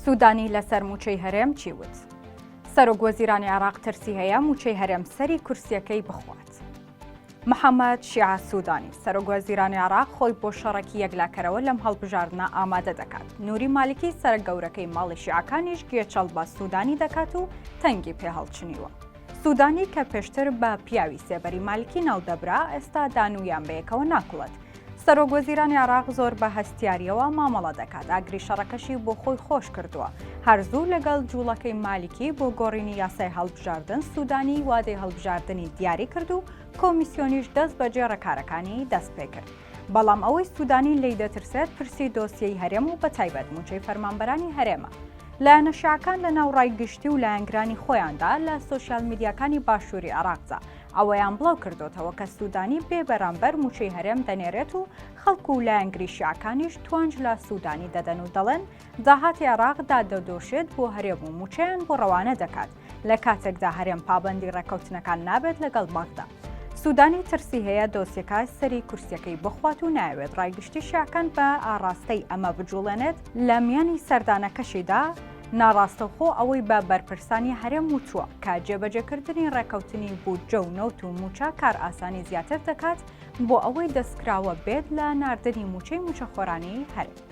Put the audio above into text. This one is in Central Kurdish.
سوودانی لەسەر مووچەی هەرێم چی وت؟ سەرۆک وەزیرانی عێراق ترسی هەیە مووچەی هەرێم سەری کورسیەکەی بخوات. محەممەد شیعە سوودانی، سەرۆک وەزیرانی عێراق خۆی بۆ شەڕێکی یەکلاکەرەوە لەم هەڵبژاردنە ئامادە دەکات. نوری مالیکی سەرە گەورەکەی ماڵی شیعەکانیش گێچەڵ بە سوودانی دەکات و تەنگی پێ هەڵچنیوە. سوودانی کە پێشتر بە پیاوی سێبەری مالکی ناودەبرا، ئێستا دانوویان بەیەکەوە ناکوڵێت. سەرۆک وەزیرانی عێراق زۆر بە هەستیارییەوە مامەڵە دەکات، ئاگری شەڕەکەشی بۆ خۆی خۆش کردووە. هەر زوو لەگەڵ جووڵەکەی مالکی بۆ گۆڕینی یاسای هەڵبژاردن، سوودانی وادەی هەڵبژاردنی دیاری کرد و کۆمیسیۆنیش دەست بەجێ ڕێکارەکانی دەست پێکرد. بەڵام ئەوەی سوودانی لێی دەترسێت پرسی دۆسیەی هەرێم و بەتایبەت مووچەی فەرمانبەرانی هەرێمە. لایەنە شیعەکان لە ناو ڕای گشتی و لایەنگرانی خۆیاندا لە سۆشیال میدیاکانی باشووری عێراقدا ئەوەیان بڵاو کردۆتەوە کە سوودانی بێ بەرامبەر مووچەی هەرێم دەنێرێت و خەڵک و لایەنگری شیعەکانیش توانج لە سوودانی دەدەن و دەڵێن داهاتی عێراق دادەدۆشێت بۆ هەرێم و مووچەیان بۆ ڕەوانە دەکات لە کاتێکدا هەرێم پابەندی ڕێککەوتنەکان نابێت لەگەڵ بەغدا. سوودانی ترسی هەیە دۆسیەکە سەری کورسیەکەی بخوات و نایەوێت ڕای گشتی شیعەکان بە ئاڕاستەی ئەمە بجوڵێنێت، لە میانی سەردانەکەشیدا ناڕاستەوخۆ ئەوەی بە بەرپرسانی هەرێم وتووە کە جێبەجێکردنی ڕێککەوتنی بودجە و نەوت و مووچە کارئاسانی زیاتر دەکات بۆ ئەوەی دەستکراوە بێت لە ناردنی مووچەی مووچەخۆرانی هەرێم.